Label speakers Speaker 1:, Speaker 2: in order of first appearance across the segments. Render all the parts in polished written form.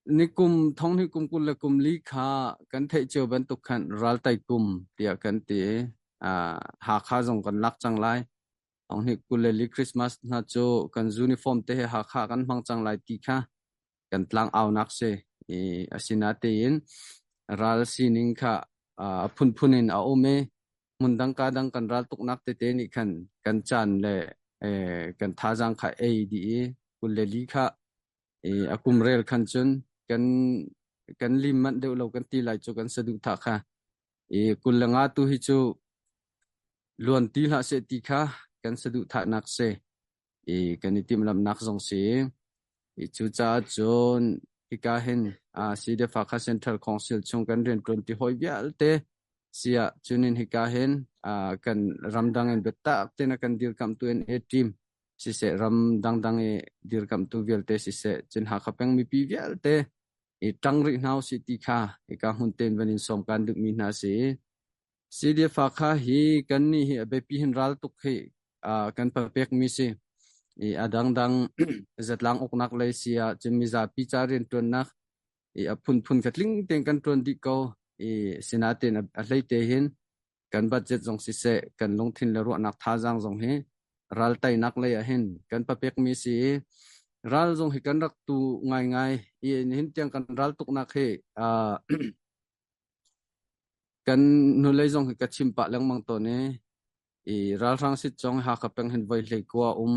Speaker 1: Nikum thonghnih kum 24 kha kan theih cio bantuk khan raltai kum tiah kan ti i Hakha zong kan lak cang lai. Thonghnih 24 Christmas hna cu kan uniform te he Hakha kan hmang cang lai ti kha kan tlangaunak si. I asinatein ral sining kha a phunphun in a um i hmundang ka dang kan ral tuknak tete nih khan kan caan le kan thazaang kha ei dih i 24 kha i a kum rel khan cun kan kan lim manh deuh lo kan ti lai cu kan saduhthah kha i 25 tu hi cu luan ti hlah seh ti kha kan saduhthahnak si i kan i timhlamhnak zong si i cucaah cun hika hin CDF Hakha Central Council chung kan rianṭuan ti hawi vialte siah cunin hika hin kan ramdang in biatak tein a kan dirkamhtu NA team siseh ram dangdang i dirkamhtu vialte siseh cun Hakha peng mipi vialte i ṭang rih hna usih ti kha hika hmun tein van in sawm kan duhmi hna si. CDF Hakha hi kannih hi a biapi hin ral tuk hi kan papekmi si. I a dangdang zatlang uknak lei si ah cun mizapi ca rianṭuannak i a phunphun kha tling tein kan ṭuan dih ko. I sinain a hleite hin kan budget zong siseh kan lungthin le ruahnak thazaang zong hi ral teinak lei ah hin kan papekmi si i ral zong hi kan rak tu ngaingai i nihin tiang kan ral tuknak hi kan hnulei zong hi ka chim pah lengmang tawn i i ralhrang sit zong Hakha peng hin voi 19 um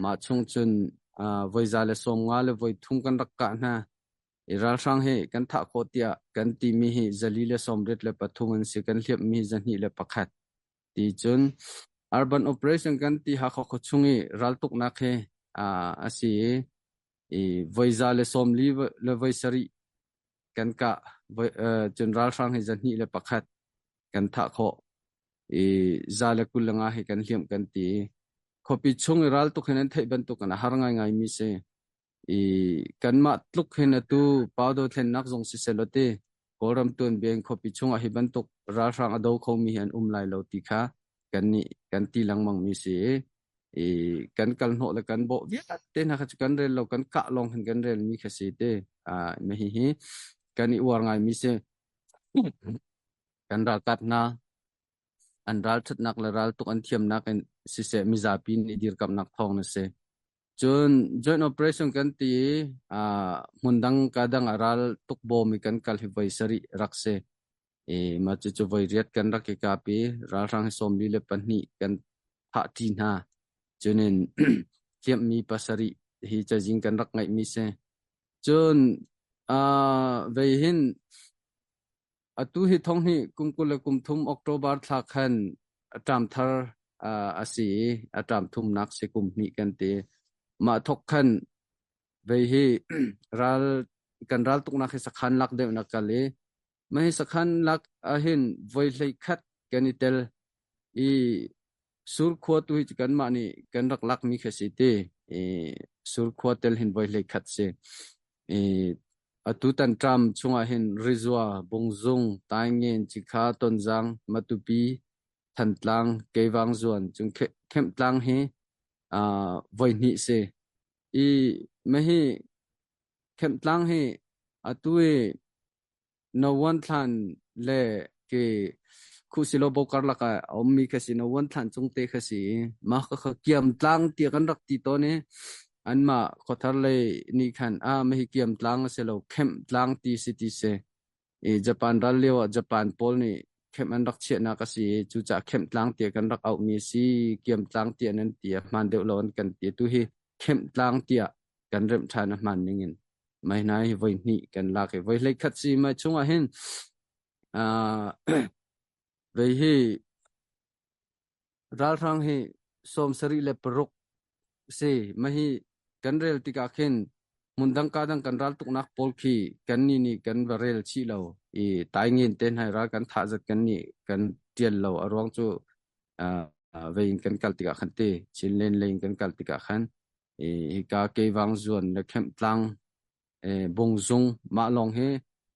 Speaker 1: mah chung cun voi 150 le voi thum kan rak kah hna. I ralhrang hi kan thah khawh tiah kan timi hi 483 an si, kan hliamhmi hi 201. Ti cun urban operation kan ti Hakha khuachung i raltuknak hi a si i voi 140 le voi sarih kan kah. Cun ralhrang hi 201 kan thah khawh i 125 hi kan hliamh kan ti. Khuapi chung i raltuk hin an theih bantuk in a har ngaingaimi si. I kanmah tluk hin atu Paudo thlennak zong siseh ti Kawlram tuanbia in khuapi chungah hi bantuk ralhrang a do khomi hi an um lai lo ti kha kannih kan ti lengmang mi si i kan kal hnawh le kan bawh vialte hna kha cu kan rel lo, kan kah lawng hin kan rel mi kha si ti ma hihi kan i uar ngai mi si. Kan ralkap hna an ralṭhatnak le raltuk an thiamnak in siseh mizapi nih dirkamhnak thawng na si. Cun joint operation kan ti i hmundang ka dang ah ral tuk bawm i kan kal hi voi sarih rak si. I mah cucu voi riat kan rak i kap i ralhrang hi 42 kan thah ṭi hna. Cunin hliamhmi pasarih hi cazin kan rak ngeihmi si. Cun vei hin Atu hi thonghnih kum 23 October thla khan a ṭam thar a si i a ṭam thumnak si kum hnih kan ti. Mah thok khan vei hi ral kan ral tuknak hi sakhan lak deuh na kal i mah hi sakhan lak ahhin voi 11 kan i tel i Surkhua tu hi cu kanmah nih kan rak lakmi kha si ti i Surkhua tel hin voi 11 si. I atutan ṭam chungah hin Rizua, Bungzung, Taingen, Cikha, Tonzang, Matupi, Thantlang, Keivangzuan, cun Khemhtlang hi voi hnih si. I mahi Khemhtlang hi atu i No One Thlan le ke Khusilo bo karlak ah a ummi kha si. No One Thlan cung te kha si i mah kha Kiam Tlang tiah kan rak ti tawn i anmah khuathar lei nih khan a mah hi Kiam Tlang a si lo, Kemh Tlang ti si ti si. I Japan ral lio ah Japan pawl nih kemh an rak chiahnak a si i cucaah Kemh Tlang tiah kan rak auhmi a si. Kiam Tlang tiah nan ti a hmaan deuh lo an kan ti. Tu hi Kemh Tlang tiah kan remh ṭhan a hmaan ning in. Mai hna hi voi hnih kan lak i voi 11 si mai chungah hin vei hi ralhrang hi 76 si ma hi kan rel tikah khin hmundang ka dang kan ral tuknak pawl khi kan ni nih kan va rel chih lo i taingin te hna ral kan thah zat kan nih kan tial lo a ruang cu vei in kan kal tikah khan te Chinland lei in kan kal tikah khan hika Keivang zuan le Khemhtlang Bungzung mah lawng hi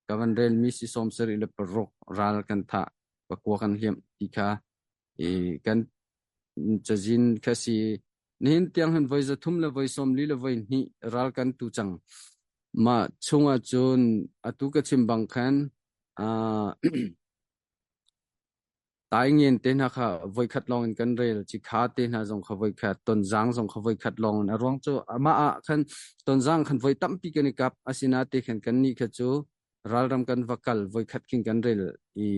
Speaker 1: ka van relmi si 76 ral kan thah pakua kan hliamh ti kha kan cazin kha si. Nihin tiang hin voi 300 le voi 42 ral kan tu cang. Mah chungah cun atu ka chim bang khan Taingen te hna kha voikhat lawng in kan rel. Cikha te hna zong kha voikhat, Tonzang zong kha voikhat lawng in. A ruang cu amah ah khan Tonzang khan voi tampi kan i kap. Asinain khan kannih kha cu ralram kan va kal voikhat khin kan rel i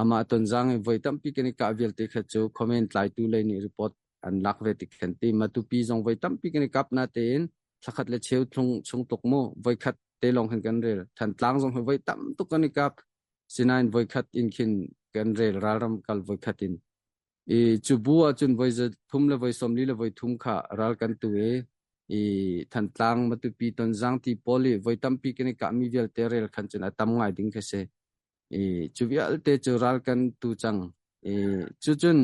Speaker 1: amah Tonzang i voi tampi kan i kah vialte kha cu comment tlaitu lei nih report an lak ve tik khan ti. Matupi zong voi tampi kan i kap natein thlakhat le cheu thlung chung tuk mu voikhat te lawng khan kan rel. Thantlang zong hi voi tam tuk kan i kap. Sinain voikhat in khin kan rel ralram kal voikhat in. I cu bu ahcun voi thum le voi 40 le voi thum kha ral kan tu i i Thantlang Matupi Tonzang ti pawl i voi tampi kan i kahmi vialte rel khan cun a tam ngai ding khi si. I cu vialte cu ral kan tu cang. I cucun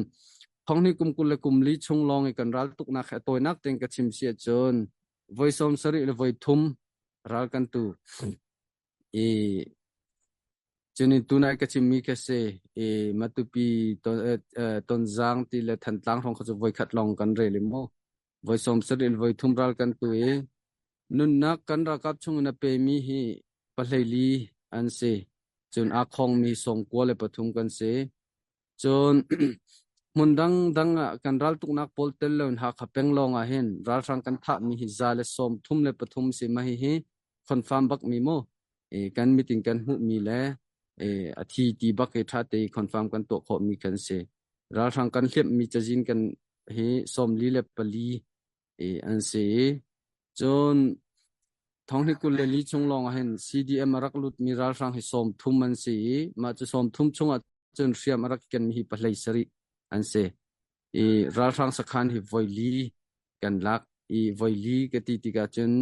Speaker 1: thonghni kum 20 le kum li chung lawng i kan ral tuknak hi a tawinak tein ka chim si ahcun voi 70 le voi thum ral kan tu. I cunin tunai ka chimmi kha si i Matupi Tonzang ti le Thantlang hrawng kha cu voikhat lawng kan rel i mu voi 70 in voi thum ral kan tu i nunnak kan ralkap chung in a pemi hi 23 an si. Cun aa khongmi 93 kan si. Cun hmun dangdang ah kan raltuknak pawl tel loin Hakha peng lawng ah hin ralhrang kan thahmi hi 133 si. Mah hihi confirm bakmi mu kan mit in kan hmuhmi le a thi ti bak hi ṭha te confirm kan tuah khawhmi kan si. Ralhrang kan hliamhmi cazin kan hi 44 an si i cun thonghni 24 chung lawng ah hin CDM a rak lutmi ralhrang hi 30 an si i mah cu 30 chungah cun hriam a rak kenmi hi 17 an si. I ralhrang sakhan hi voi li kan lak i voi li ka ti tikah cun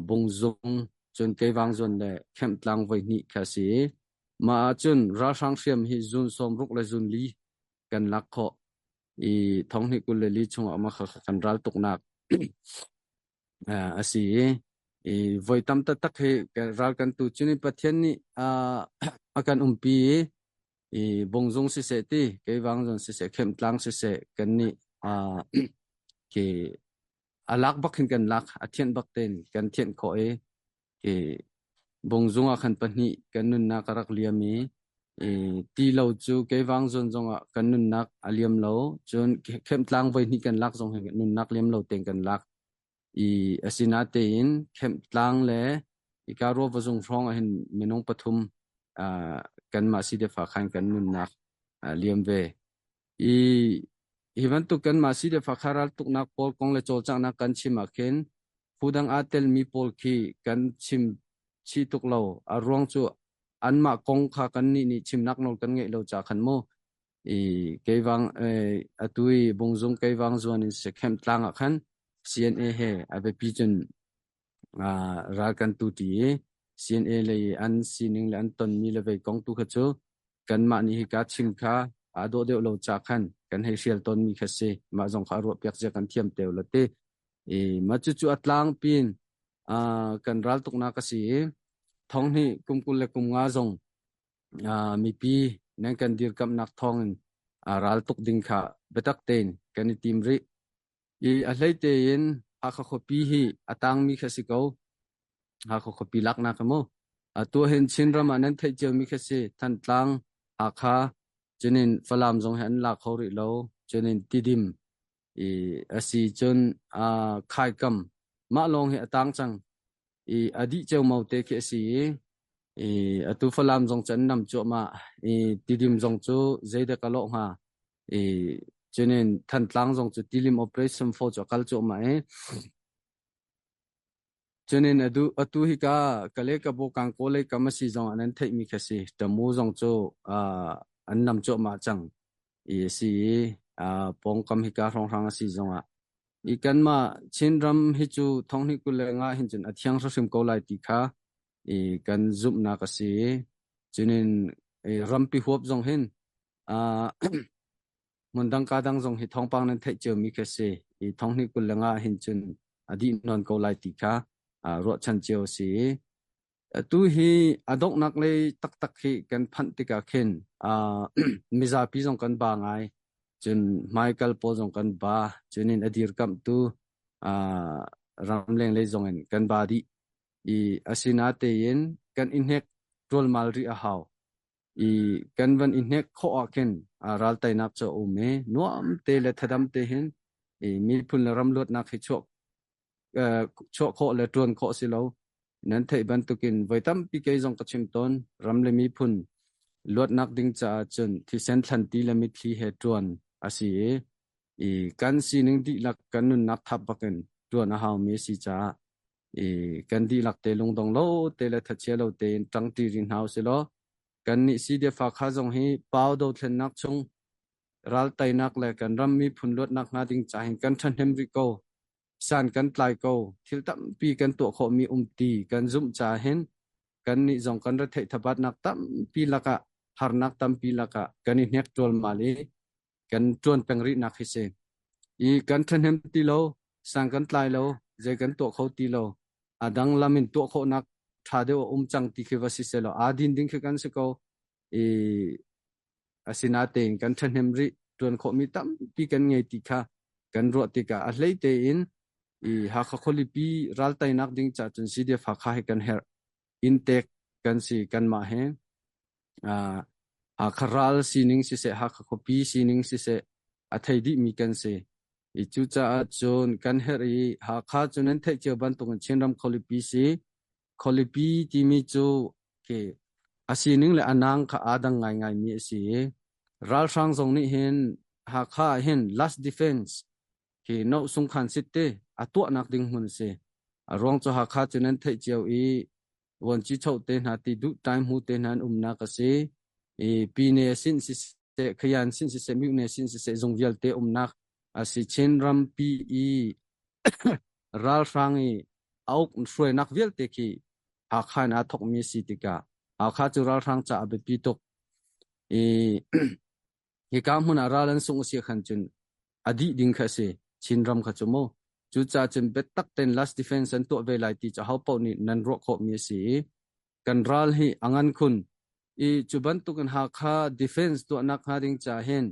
Speaker 1: Bungzung cun Keivang zawn le Khemhtlang voi hnih kha a si i mah ahcun ralhrang hriam hi zun 60 le zun li kan lak khawh i thonghnih 24 chungah mah kha kan ral tuknak a si i voi tam taktak hi ral kan tu cun Pathian nih a kan umpi i Bungzung siseh ti Keivang zawn siseh Khemhtlang siseh kan nih khi a lak bak hin kan lak a thianh bak tein kan thianh khawh i i bungzung ah khan pahnih kan nunnak a rak liam i ti lo cu keivang zawn zong ah kan nunnak a liam lo cun Khemhtlang voi hnih kan lak zong hi nunnak liam lo tein kan lak i asinatein Khemhtlang le ika Ruavazung hrawng ah hin minung pathum kanmah CDF khan kan nunnak liam ve. I hi bantuk kanmah CDF kha raltuknak pawl kong le cawlcanghnak kan chim ah khin phudang aa telmi pawl khi kan chim chih tuk lo. A ruang cu anmah kong kha kannih nih chimnak nawl kan ngeih lo ca khan mu. I keivang atu i Bungzung keivang zuan in Sekhem tlang ah khan CNA he a biapi cun ral kan tu ṭi i CNA lei an sining le an tonmi le vei kong tu kha cu kanmah nih hika chim kha aa dawh deuh lo ca khan kan hei hrial tawnmi kha si. Mah zong kha a ruahpiak zia kan thiam teo lo ti. I mah cucu a tlangpi in kan raltuknak a si i thonghnih kum 25 zong mipi nan kan dirkamhnak thawngin raltuk ding kha biatak tein kan i tim rih. I a hlei tein Hakha khuapi hi a tangmi kha si ko. Hakha khuapi laknak a mu. Atu hin Chinram ah nan theih ciomi kha si. Thantlang, Hakha, cunin Falam zong hi an la kho rih lo. Cunin Tidim i a si cun Khaikam mah lawng hi a tang cang. I a dih ceumau te khi a si i i atu Falam zong cu an nam cuahmah. I Tidim zong cu zeidah ka lawh hnga? I cunin Thantlang zong cu Tilim Operation 4 cu a kal cuahmah i cunin adu atu hika Kale Kabo Kangkaw lei kam a si zong ah nan theihmi kha si. Tamu zong cu an nam cuahmah cang i a si i pawngkam hika hrawnghrang a si zong ah i kanmah Chinram hi cu thonghnih 25 hin cun a thiang hrimhrim ko lai ti kha i kan zumhnak a si i cunin i rampi huap zong hin Hmundang ka dang zong hi thawngpang nan theih ciomi khi a si i thonghnih 25 hin cun a dih nawn ko lai ti kha ruahchan cio a si i atu hi a donghnak lei taktak hi kan phanh tikah khin mizapi zong kan ba ngai cun hmaikal pawl zong kan ba cunin a dirkamhtu ramleng lei zong in kan ba dih. I asinatein kan i hnek ṭualmal rih a hau. I kan van i hnek khawh ah khin ral teinak cu a um i nuam te le thadam te hin i miphun le ram luatnak hi chuah chuah khawh le ṭuan khawh si lo. Nan theih bantukin voi tampi kei zong ka chim tawn, ram le miphun luatnak ding caah cun thisen thlanti le mitthli he ṭuan a si i, i kan sining dihlak kan nunnak thap bakin ṭuan a haumi a si caah i kan dihlak te lungdong lo te le thachia lo tein ṭangṭi rih hna usih law kannih CDF Hakha zong hi Pau dothlennak chung ral teinak le kan ram miphun luatnak hnga ding ca hin kan ṭhahnem rih ko. San kan tlai ko. Thil tampi kan tuah khawhmi um ti kan zumh caah hin kannih zong kan retheih thabatnak tampi lakah harnak tampi lakah kan i hnek ṭualmal i kan ṭuan peng rihnak hi si. I kan ṭhahnem ti lo, sang kan tlai lo, zei kan tuah kho ti lo. A dang lam in tuah khawhnak ṭha deuh a um cang ti khi va si selaw aa din ding khi kan si ko. I asinatein kan ṭhahnem rih, ṭuan khawhmi tampi kan ngei ti kha kan ruah tikah a hlei tein i Hakha khualipi ral teinak ding ca cun CDF Hakha hi kan herh. Inntek kan si kanmah he. Hakha ral sining siseh, Hakha khuapi sining siseh a thei dihmi kan si. I cucaah cun kan herh i Hakha cu nan theih cio bantukin Chinram khualipi si. Khualipi timi cu khi a sining le a nang kha aa dang ngaingaimi a si i ralhrang zong nih hin Hakha ah hin last defense khi no sungkhan sit te a tuahnak ding hmun a si. A ruang cu Hakha cu nan theih cio i vuanci choh te hna ti duh time hu te hna an umnak a si. I pine sin siseh, khayan sin siseh, myone sin siseh zung vialte umnak a si. Chin rampi i ralhrang i a uk hruainak vialte khi Hakha in aa thawkmi a si tikah Hakha cu ralhrang caah a biapi tuk. I hika hmun ah ral an sungh a si khan cun a dih ding kha a si. Chinram kha cu mu. Cucaah cun biatak tein last defense an tuah ve lai ti cu ahopaoh nih nan ruah khawhmi a si i kan ral hi a ngan khun. I cu bantukin Hakha defense tuahnak hnga ding ca hin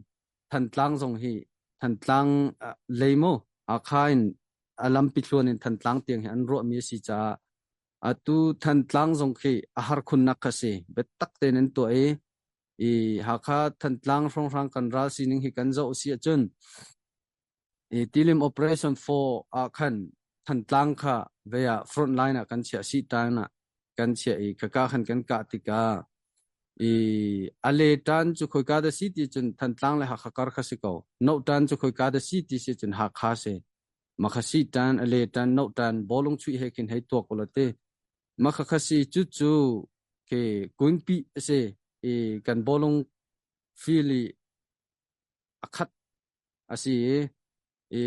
Speaker 1: Thantlang zong hi Thantlang lei mu Hakha in a lampi thluan in Thantlang tiang hi an ruahmi a si caah atu Thantlang zong khi a har khunnak kha si. Biatak tein an tuah i i Hakha Thantlang hrawnghrang kan ral sining hi kan zoh si ahcun i Tilim Operation 4 ah khan Thantlang kha vei ah front line ah kan chiah si tan ah kan chiah i khaka khan kan kah tikah i a le tan cu khoika da si ti cun Thantlang le Hakha kar kha si ko. No tan cu khoika da si ti si cun Hakha si. Makha si tan a le tan no tan bawlung chuih he khin hei tuak ulaw te. Makha kha si cu cu ke kunpi a si i kan bawlung fil i a khat a si i i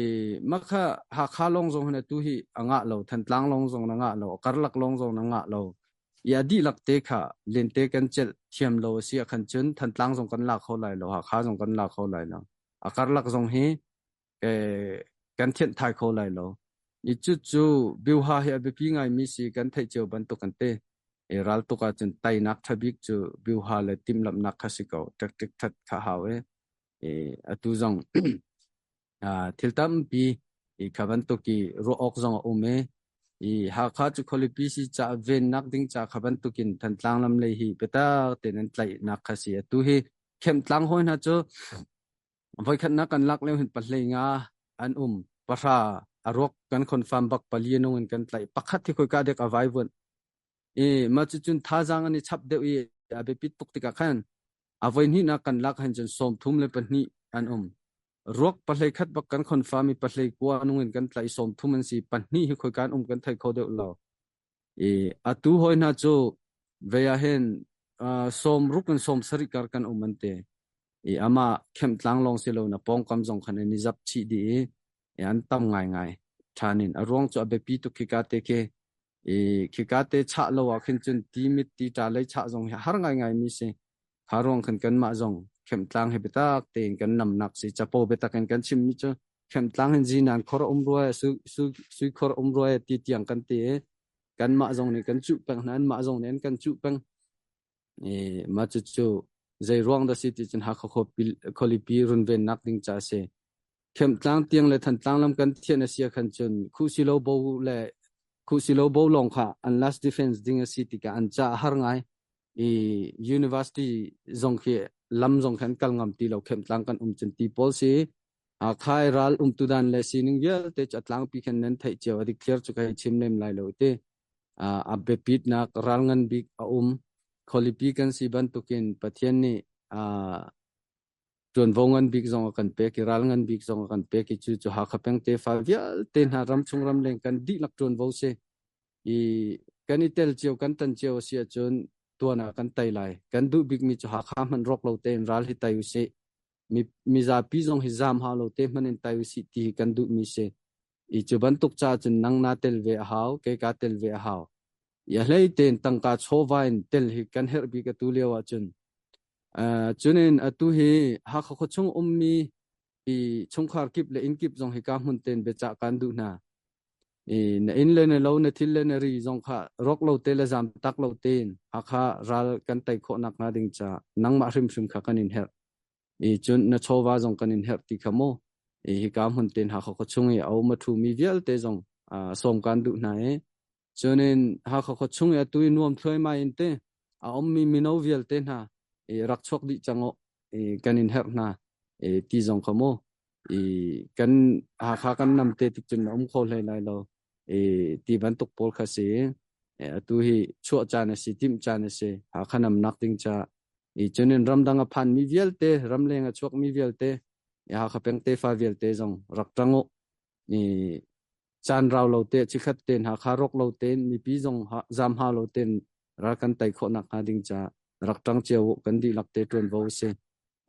Speaker 1: makha Hakha lawng zong hin atu hi a ngah lo Thantlang lawng zong na ngah lo a karlak lawng zong na ngah lo i a dihlak te kha lente kan celh thiam lo a si ahkhan cun Thantlang zong kan la kho lai lo Hakha zong kan la kho lai lo a karlak zong hi kan thianh thai kho lai lo. I cucu biuha hi a biapi ngaimi si kan theih cio bantuk an ti. I raltuk ahcun teinak ṭha bik cu biuha le timhlamhnak kha si ko. Tactic ṭhat kha hau i i atu zong thil tampi i kha bantuk i ruah awk zong a um i i Hakha cu khualipi si caah vennak ding ca kha bantukin Thantlang lam lei hi biatak tein an tlaihnak kha si. Atu hi Khemtlang hawi hna cu Voikhatnak kan lak lio hin pahlei nga an um. Pahra a ruak kan confirm bak pali nung in kan tlaih. Pakhat hi khoika dek a vaivuan. I mah cucun thazaang an i chap deuh i a biapit tuk tikah khan a voi hnihnak kan lak hin cun 32 an um. Ruak pahlei khat bak kan confirm i pahlei kua nung in kan tlaih 30 an si. Pahnih hi khoika an um kan thei kho deuh lo. I atu hoi hna cu vei ah hin 60 in 70 kar kan um an ti. I amah khemhtlang lawng si lo na pawngkam zong khan an i zap chih dih i an tam ngaingai ṭhan in. A ruang cu a biapi tuk khika te khi. I khika te chah lo ah khin cun timit ti ṭa lei chah zong hi har ngaingai mi si. Kha ruang khan kanmah zong khemhtlang hi biatak tein kan namnak si. Capo biatak in kan chimmi cu khemhtlang hin zinan khor um rua sui khor um rua ti tiang kan ti i kanmah zong nih kan cuh peng hna anmah zong nih an kan cuh peng. I mah cucu zei ruang dah si ti cun Hakha khualipi runvennak ding ca a si. Khemhtlang tiang le Thantlang lam kan thian a si ah khan cun Khuhsilo bo le Khuhsilo bo lawng kha an last defense ding a si tikah an ca a har ngai. I university zong khi lam zong khan kal ngam ti lo khemtlang kan um cun ti pawl si. Khai ral umtu dan le sining vialte cu a tlangpi khan nan theih cio a dikthliar cu ka hei chim lem lai lo ti. A biapitnak ral ngan bik a um. Khualipi kan si bantukin Pathian nih ṭuanvo ngan bik zong a kan pek i ral ngan bik zong a kan pek i cu cu Hakha peng tefa vialte hna ramchung ramleng kan dihlak ṭuanvo si. I kan i tel cio kan tan cio a si ahcun tuan ah kan tai lai. Kan duh bikmi cu Hakha hmanh rawk lo tein ral hi tai usih. Mi, mizapi zong hi zaam hau lo te hmanh in tai usih ti hi kan duhmi si. I cu bantuk ca cun nang naa tel ve a hau, kei kaa tel ve a hau. I a hlei tein tangka chawva in tel hi kan herh bik atu lio ahcun. Cunin atu hi Hakha khuachung ummi i chungkhar kip le inn kip zong hika hmun tein biacah kan duh hna. I na inn le na lo na thil le na ri zong kha rawk lo te le zam tak lo tein Hakha ral kan tei khawh nak hnga ding ca nangmah hrimhrim kha kan in herh. I cun na chawva zong kan in herh ti kha mu. I hika hmun tein Hakha khuachung i a um a ṭhumi vialte zong sawm kan duh hna i Cunin Hakha khuachung i atu i nuam thluaimai in te a ummi mino vialte hna i rak chuak dih cang uh i kan in herh hna i ti zong kha mu i kan Hakha kan nam te tik cun a um kho hlei lai lo i ti bantuk pawl kha si i atu hi chuah caan a si timh caan a si Hakha namnak ding ca i cunin ramdang a phanmi vialte ramleng a chuakmi vialte i Hakha peng tefa vialte zong rak ṭang uh i caan rau lo te chikhat te hna kha rawk lo tein mipi zong zaam ha lo tein ral kan tei khawh nak hnga ding ca rak ṭang cio u kan dihlak te ṭuanvo a si.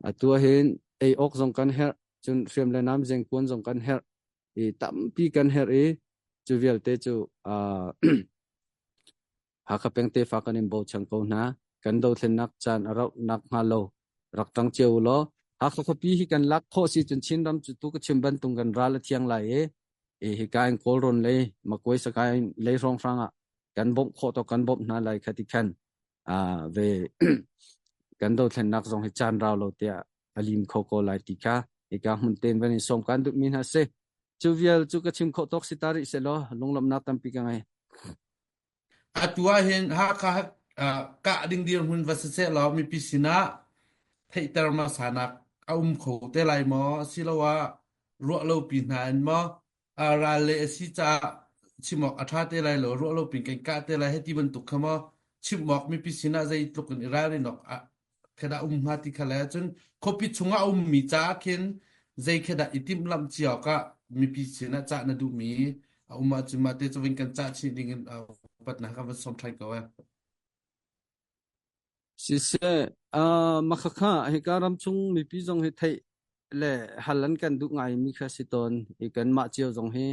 Speaker 1: Atu ahhin ei awk zong kan herh cun hriam le nam zengkuan zong kan herh i tampi kan herh i cu vialte cu Hakha peng tefa kan in bochan ko hna. Kan dothlennak caan a rauh nak hnga lo rak ṭang cio u law Hakha khuapi hi kan lak khawh si cun Chinram cu tu ka chim bantung kan ral a thiang lai i i hika in Kawlrawn lei Makwe Sakai lei hrawnghrang ah kan bawmh khawh to kan bawmh hna lai kha ti khan ve kan dothlennak zong hi caan rau lo tiah a lim kho ko lai ti kha hika hmun ten van in sawm kan duhmi hna si. Cu vial cu ka chim khawh tawk si ta rih sehlaw lunglawmhnak tampi ka ngei.
Speaker 2: Atu ahhin Hakha kah ding dirhmun va si sehlaw mipi sinah theihter hmasanak a um kho te lai maw? Asiloah ruahlopi hna in maw ral le a si caah chim awk a ṭha te lai lo, ruahlopi in kan kah te lai hei ti bantuk kha maw chimh awk mipi sinah zeitluk in i ralrin awk khi dah um hnga ti kha le cun khuapi chungah a ummi caah khin zei khi dah i timhlamh cio awkah mipi sinah cah na duhmi a um ahcun mah te cu vin kan cah chih ding in upatnak kan van sawm ṭhan ko eh.
Speaker 1: Siseh, uh, makhakha hika ramchung mipi zong hi theih le hal an kan duh ngai mi kha si tawn i kanmah cio zong hi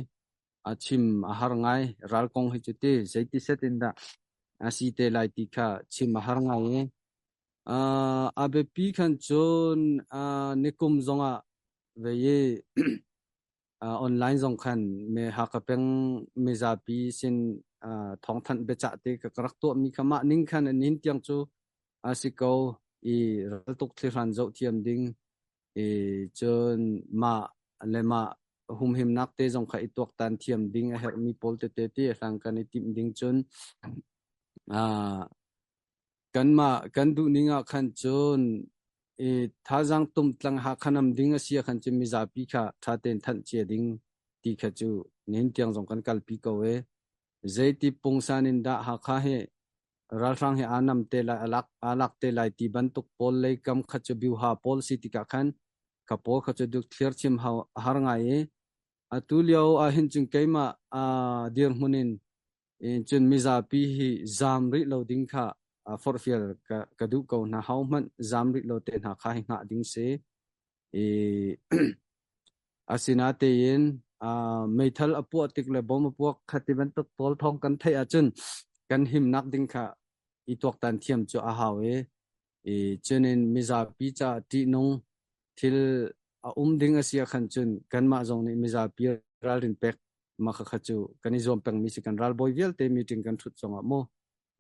Speaker 1: a chim a har ngai ral kong hi cu ti zeiti set in dah a si te lai ti kha chim a har ngai i uh, a biapi khan cun uh, nikum zongah ve i uh, online zong khan me Hakha peng mizapi sin uh, thawngthanh biacah te ka rak tuah mi kha mah ning khan an hin tiang cu a si ko i raltuk thlihran zoh thiam ding I cun mah le mah humhimnak te zong kha i tuaktan thiam ding a herhmi pawl tete ti hlang kan i timh ding cun uh, kanmah kan duhning ah khan cun i thazaang tumtlang Hakha-nam ding a si ah khan cun mizapi kha ṭha tein thanh cia ding ti kha cu nihin tiang zong kan kalpi ko e. Zeiti pungsan in dah Hakha hi ralhrang hi aa nam te lai aa lak te lai ti bantuk pawl lei kam kha cu biuha pawl si tikah khan kha pawl kha cu duk thlir chim hau a har ngai i atu lio ah hin cun keimah dirhmun in cun mizapi hi zaam rih lo ding kha forhfial ka, ka duh ko hna hau hmanh zaam rih lo te hna kha hi hngah ding si i asinatein meithal a puah tik le bom a puak kha ti bantuk pawl thawng kan theih ahcun kan himnak ding kha i tuaktan thiam cu a hau i i cunin mizapi ca ṭihnung thil a um ding a si ah khan cun kanmah zong nih mizapi ralrin pek mah khakha cu kan i zuam pengmi si kan ralbawi vialte meeting kan ṭhut zongah mu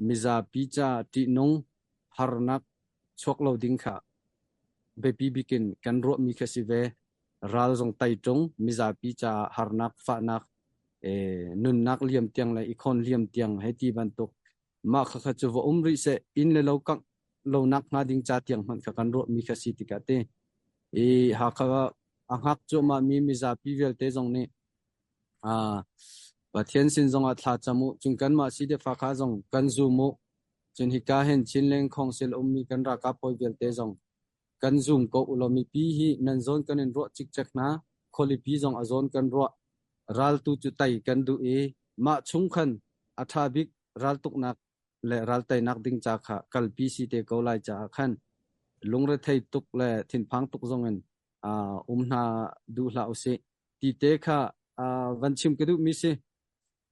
Speaker 1: mizapi ca ṭihnung harnak chuak lo ding kha biapi bik in kan ruahmi kha si ve. Ral zong tai ṭung, mizapi caah harnak, fahnak. Nunnak liam tiang le i khawn liam tiang hei ti bantuk mah khakha cu va um rih seh, inn le lo kangh lonak hnga ding ca tiang hmanh kha kan ruahmi kha si tikah ti i Hakha a hngak cuahmah mi mizapi vialte zong nih Pathian sin zongah thla cam u, cun kanmah CDF Hakha zong kan zum u. Cun hika hin Chinland Council ummi kan ralkap hawi vialte zong kan zum ko u law mipi hi nan zawn kan in ruah cikcek hna. Khualipi zong a zawn kan ruah. Raltu cu tei kan duh i mah chung khan a ṭha bik raltuknak le ralteinak ding ca kha kalpi si te ko lai caah khan lungrethei tuk le thinphang tuk zong in um hna duh hlah usih. Ti te kha van chim ka duhmi si.